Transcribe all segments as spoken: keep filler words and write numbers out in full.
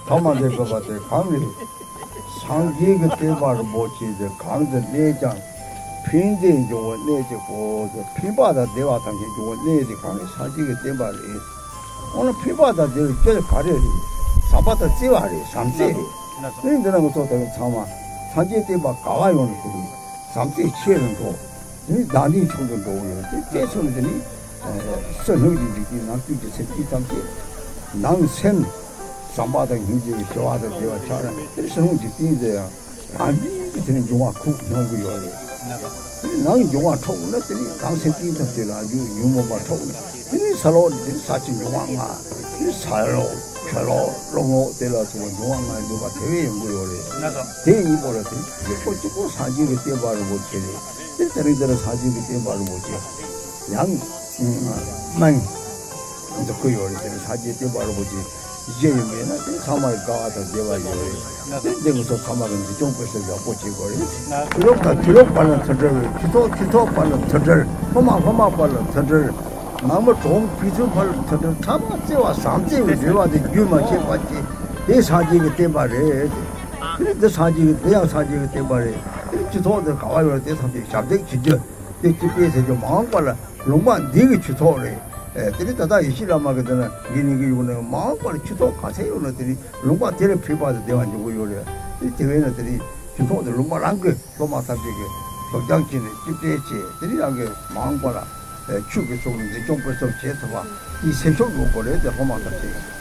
ཐ་མ་འདི་བོད་པ་དེ་གང་རེད། སངས་རྒྱས་ཀྱི་བསྟན་པ་རིན་པོ་ཆེ་དེ་གང་དུ་གནས་ཀྱང་ཕན་བདེའི་འབྱུང་བ་གནས་ཀྱི་གོ་དེ་ཕན་པ་དང་བདེ་བ་ཐམས་ཅད་འབྱུང་བ་གནས་དེ་གང་རེད། སངས་རྒྱས་ཀྱི་བསྟན་པ་རེད། འོ་ན་ཕན་པ་དང་བདེ་བའི་སྐྱོན་ག་རེ་རེད། བྱམས་པ་དང་བརྩེ་བ་རེད། བྱམས་བརྩེ་རེད། ཨེ་འདི་ན་ང་ཚོ་ད་ཚང་མ་སངས་རྒྱས་བསྟན་པ་ག་བ་ཡོང་ནས་ཀྱི་རེད། བྱམས་བརྩེ་ཆེ་རུ་འགྲོ། ནི་བདག་ཉིད་མཆོག་ཏུ་འགྲོ་གི་ཡོད་དེ་བལྟས་སོང་ནས་ནི། བསོད་ནམས་ཀྱི་འཇིག་རྟེན་ནང་བཅུད་ཀྱི་སེམས་ཀྱི་ཐམས་ཅད་ནང་སེམས་བྱམས་པ་དང་སྙིང་རྗེ་བའི་བྱ་བ་དང་བདེ་བ་ཆགས་ན་དེ་བསོད་ནམས་ཀྱི་རྟེན་དེ་ཡང་རང་བཞིན་གྱིས་དེ་ནི་འབྱུང་བ་ཁུག་མྱོང་གི་ཡོད་རེད། དེ་ནི་ནང་འབྱུང་བ་འཕྲོག་ན་དེ་ནི་ནང་སེམས་ཀྱི་ཐམས་ཅད་ལ་ཡུལ་ཉོན་མོངས་པ་འཕྲོག་ན་དེ་ནི་ས་ལོག་དེ་ནི་ས་ཆེན་འབྱུང་བ་ལྔ་དེ་ནི་ས་ལོག་ཆུ་ལོག་རླུང་ལོག་དེ་ལ་སོགས་པ་འབྱུང་བ་ལྔ་འབྱུང་བ་དེ་བས་ཡོང་གི་ཡོད་རེད། དེ་ཡིན་པ་ལ་དེ་ནི་ཡོད་པོ་གཅིག་པོ་སངས་རྒྱས་ཀྱི་བསྟན་པ་རིན་པོ་ཆེ་རེད། དེ་དེ་རིང་འདིར་སངས་རྒྱས་ཀྱི་བསྟན་པ་རིན་པོ་ཆེ་ཡང་སྨན་འདི་བཀོད་ཡོད་རེད། དེ་ནི་སངས་རྒྱས་བསྟན་པ་རིན་པོ་ཆེ་བཞེས་ཡོད་མེད་ན་དེ་ཚང་མར་དགའ་བ་དང་བདེ་བ་ཡོད་རེད། དེ་འདི་ང་ཚོ་ཚང་མ་གི་འཛིན་སྐྱོང་སྤེལ་གསུམ་ཡག་པོ་བྱེད་དགོས་རེད། དུས་རབས་དང་དུས་རབས་བར་ལ་མཐུན་སྒྲིལ་རེད། ཆོས་ཚོགས་ཆོས་ཚོགས་བར་ལ་མཐུན་སྒྲིལ། སློབ་མ་སློབ་མ་བར་ལ་མཐུན་སྒྲིལ། ནང་མི་གྲོང་ཕུག་ཚོའི་བར་ལ་མཐུན་སྒྲིལ། ཕྲ་མ་བརྩེ་བ་བྱམས་བརྩེ་བའི་འབྲེལ་བ་དེ་རྒྱུན་མ་ཆད་པ་བྱེད། དེ་སངས་རྒྱས་ཀྱི་བསྟན་པ་རེད། དེ་འདི་སངས་རྒྱས་ཀྱི་འདི་ཡང་སངས་རྒྱས་ཀྱི་བསྟན་པ་རེད། དེ་སྤྱི་ཚོགས་དེ་ག་བ་ཡོད་དེ་ཐམས་ཅད་ཞབས་འདེགས་བྱེད་རྒྱུ། དེ་སྤྱི་པའི་ཟེར་རྒྱུ་མ་འོངས་པ་ལ་ལུང་པ་འདི་གི་ཆོས་ཚོགས་རེད། ཨེ་དེ་ནི་ད་ལྟ་ཡེ་ཤེས་བླ་མ་གི་དེ་ན་འདི་ནི་གི་ཡོང་ནས་མ་འོངས་པར་ཆོས་ཚོགས་ག་ཚད་ཡོང་ན་དེ་ནི་ལུང་པ་དེ་ལ་ཕན་པ་དང་བདེ་བ་འབྱུང་གི་ཡོད་རེད། དེ་དེ་བས་ན་དེ་ནི་ཆོས་ཚོགས་དེ་ལུང་པ་རང་གི་སློབ་མ་ཐམས་ཅད་ཀྱིས་སློབ་སྦྱོང་བྱས་ནས་གཅིག་སྒྲིལ་བྱས་དེ་ནི་རང་གི་མ་འོངས་པ་ལ་ཨེ་ཆོས་ཀྱི་ཕྱོགས་ནས་འཛིན་སྐྱོང་སྤེལ་གསུམ་བྱེད་ཐུབ་པ་ནི་སེམས་ཤུགས་ཡོང་དགོས་རེད། དེ་སློབ་མ་ཐམས་ཅད་ཀྱིས།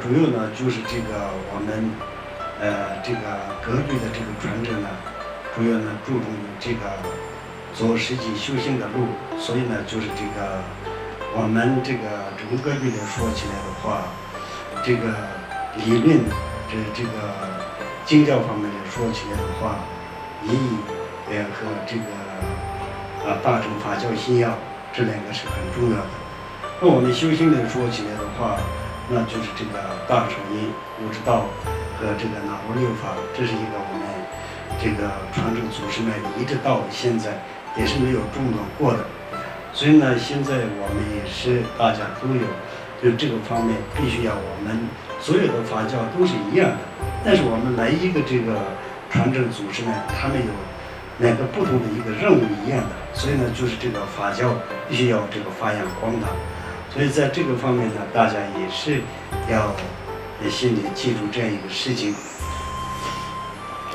主要呢，就是这个我们，呃，这个格律的这个传承呢，主要呢注重于这个 走实际修行的路，所以呢，就是这个我们这个整个格律来说起来的话，这个理论，这这个经教方面来说起来的话，仪义，呃，和这个，呃，大乘法教心要这两个是很重要的。那我们修行来说起来的话，那就是这个大乘音、五指道和这个那罗律法，这是一个我们这个传承祖师们一直到现在 也是没有中断过的。所以呢，现在我们也是大家都有，就这个方面必须要我们所有的法教都是一样的，但是我们每一个这个传承祖师呢，他们有每个不同的一个任务一样的，所以呢，就是这个法教必须要这个发扬光大。所以在这个方面呢，大家也是要心里记住这样一个事情。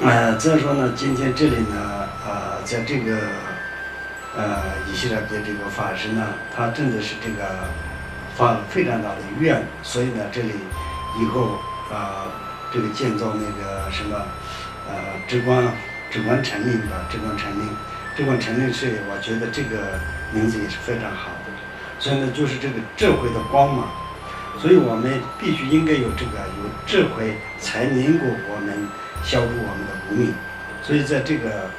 呃，再说呢，今天这里呢，呃，在这个 呃，伊西拉别这个法师呢，他真的是这个发了非常大的愿，所以呢，这里以后啊，这个建造那个什么，呃，直观直观禅林吧，直观禅林，直观禅林是我觉得这个名字也是非常好的。所以呢，就是这个智慧的光芒，所以我们必须应该有这个有智慧，才能够我们消除我们的无明。所以在这个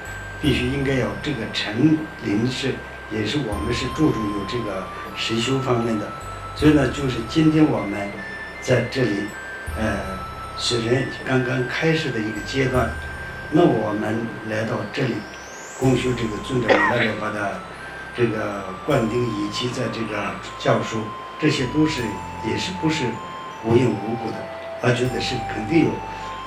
必须应该要这个禅林是 也是我们是注重于这个实修方面的。所以呢，就是今天我们在这里，呃，虽然刚刚开始的一个阶段，那我们来到这里，恭修这个尊者那里把的这个灌顶以及在这个教授，这些都是也是不是无缘无故的，我觉得是肯定有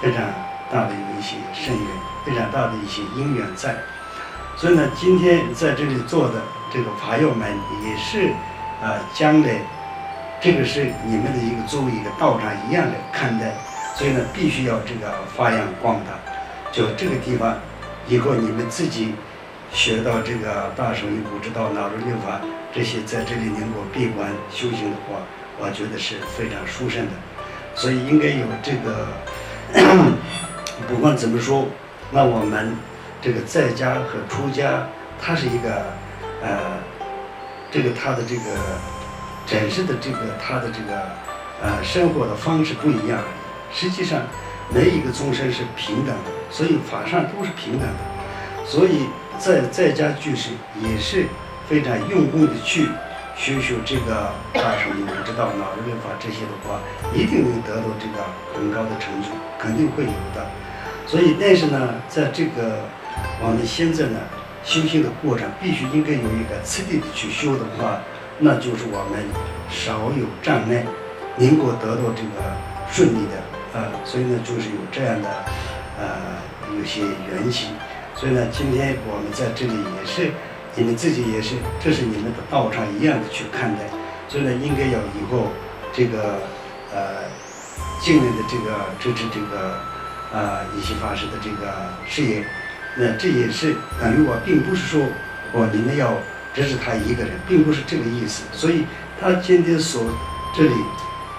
非常大的有一些深远、非常大的一些因缘在。所以呢，今天在这里做的这个法友们也是，呃，将来这个是你们的一个作为一个道场一样的看待，所以呢，必须要这个发扬光大。就这个地方，以后你们自己学到这个大乘一部之道、那如六法这些，在这里能够闭关修行的话，我觉得是非常殊胜的。所以应该有这个，不管怎么说，那我们这个在家和出家，它是一个，呃，这个他的这个展示的这个他的这个，呃，生活的方式不一样。实际上，每一个众生是平等的，所以法上都是平等的。所以在在家居士也是非常用功的去学学这个大乘无之道、那如六法这些的话，一定能得到这个很高的成就，肯定会有的。所以，但是呢，在这个我们现在呢，修行的过程必须应该有一个次第的去修的话，那就是我们少有障碍，能够得到这个顺利的，呃，所以呢，就是有这样的，呃，有些缘起。所以呢，今天我们在这里也是，你们自己也是，这是你们的道场一样的去看待。所以呢，应该要以后这个，呃，尽力的这个支持这个，呃，一些法师的这个事业。那这也是等于我并不是说我你们要只是他一个人，并不是这个意思。所以他今天所这里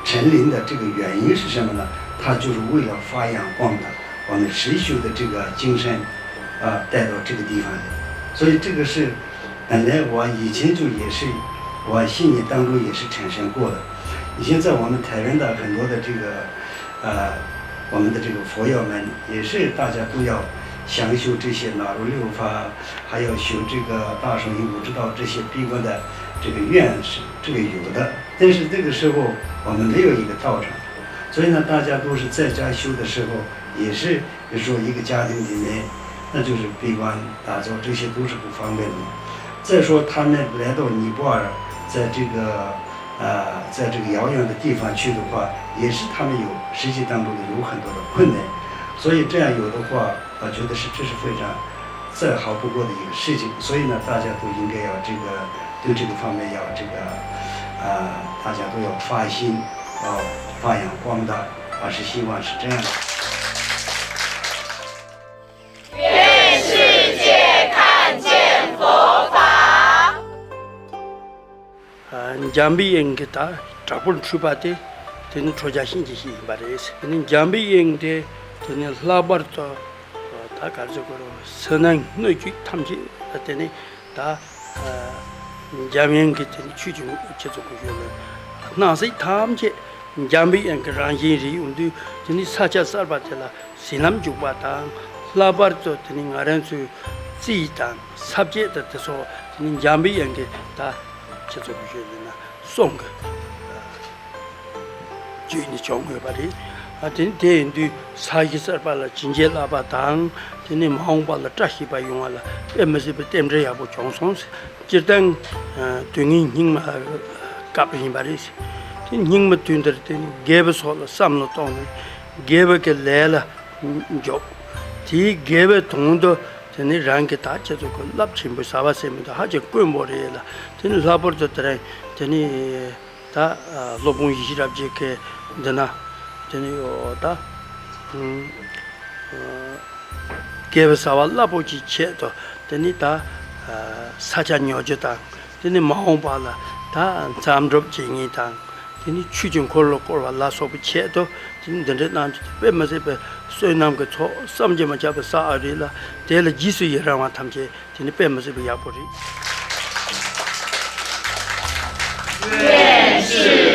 成林的这个原因是什么呢？他就是为了发扬光大我们实修的这个精神，啊，带到这个地方来。所以这个是本来我以前就也是我心里当中也是产生过的。以前在我们台湾的很多的这个，呃，我们的这个佛友们也是大家都要详修这些那如六法，还要修这个大乘无之道这些闭关的这个愿是这个有的，但是这个时候我们没有一个道场，所以呢，大家都是在家修的时候，也是比如说一个家庭里面，那就是闭关打坐，这些都是不方便的嘛。再说他们来到尼泊尔，在这个呃，在这个遥远的地方去的话，也是他们有实际当中的有很多的困难，所以这样有的话，我觉得是这是非常再好不过的一个事情。所以呢，大家都应该要这个对这个方面要这个，呃，大家都要发心，要发扬光大，我是希望是这样的。愿世界看见佛法。འཇམ་པའི་དབྱངས་ཀྱི་ད་དྲག་པོར་འཁྲུལ་པ་དེ་དེ་ནི་ཁྲོ་རྒྱལ་གཤིན་རྗེ་ཞིག་ཡིན་པ་རེད། དེ་ནི་འཇམ་པའི་དབྱངས་དེ་དེ་ནི་ལྷག་པར་དུ་ད་ག་རེ་ཟེར་དགོས་རེད། སེམས་ནང་སྣོད་བཅུད་ཐམས་ཅད་ལ་དེ་ནི་ད་འཇམ་དབྱངས་ཀྱི་དེ་ནི་ཆོས་ཀྱི་ཆེད་དུ་གོ་ཞུ་ལ་སྣང་སྲིད་ཐམས་ཅད་འཇམ་པའི་དབྱངས་ཀྱི་རང་བཞིན་རེད། འོན་ཏེ་དེ་ནི་ས་ཆ་གསར་པ་དེ་ལ་ཟིན་ལམ་འཇུག་པ་དང་། ལྷག་པར་དུ་དེ་ནི་ང་རང་ཚོའི་རྩིས་དང་ས་བཅད་དང་དེ་ཚོ་དེ་ནི་འཇམ་པའི་དབྱངས་ཀྱི་ད་ཁྱེད་ཚོ་གི་ཤོད་ཟིན་ན་གསུང་གི་བརྗོད་ནི་བྱུང་ཡོད་པ་རེད། ཨ་དེ་ནི་དེ་ཡིན་དུས་ས་གཞི་གསར་པ་ལ་བྱིན་གྱིས་བརླབས་པ་དང་། དེ་ནི་མ་འོངས་པ་ལ་བཀྲ་ཤིས་པ་ཡོང་བ་ལ་དཔེ་མི་སྲིད་པའི་རྟེན་འབྲེལ་ཡག་པོ་བྱུང་སོང་། སྤྱིར་བཏང་དུས་ངན་སྙིགས་མ་སྐབས་ཡིན་པ་རེད། དེ་སྙིགས་མ་དུས་འདིར་དེ་ནི་དགེ་བའི་ཕྱོགས་ལ་བསམ་བློ་གཏོང་ནས་དགེ་བའི་གི་ལས་ལ་འཇོག་དེའི་དགེ་བའི་དོན་དུ་དེ་ནི་རང་གི་ད་ཁྱེད་ཚོ་གི་རླབས་ཆེན་པོའི་བྱ་བ་ཟེར་མི་འདུག་ཧ་ཅང་དཀོན་པོ་རེད་ལ། དེ་ནི་ལྷག་པར་དུ་དེ་རིང་དེ་ནི་ད་སློབ་དཔོན་ཡེ་ཤེས་རབ་རྒྱས་ཀྱི་འདི་ན་དེ་ནི་ཡོད་ད། དགེ་བའི་བྱ་བ་རླབས་པོ་ཆེའི་ཆེད་དུ་དེ་ནི་ད་ས་ཆ་ཉོ་རྒྱུ་དང་། དེ་ནི་མ་འོངས་པ་ལ་ད་མཚམས་སྒྲུབ་བྱེད་མཁན་དང་། དེ་ནི་ཆོས་ཀྱི་འཁོར་ལོ་བསྐོར་བ་ལ་སོགས་པའི་ཆེད་དུ་དེ་ནི་འདི་འདྲའི་གནང་རྒྱུ་དེ་དཔེ་མི་སྲིད་པའི་བསོད་ནམས་ཀྱི་ཚོགས་བསམ་གྱིས་མི་ཁྱབ་པའི་བསགས་པ་རེད་ལ། དེ་ལ་རྗེས་སུ་ཡི་རང་བ་ཐམས་ཅད་དེ་ནི་དཔེ་མི་སྲིད་པའི་ཡག་པོ་རེད། 愿世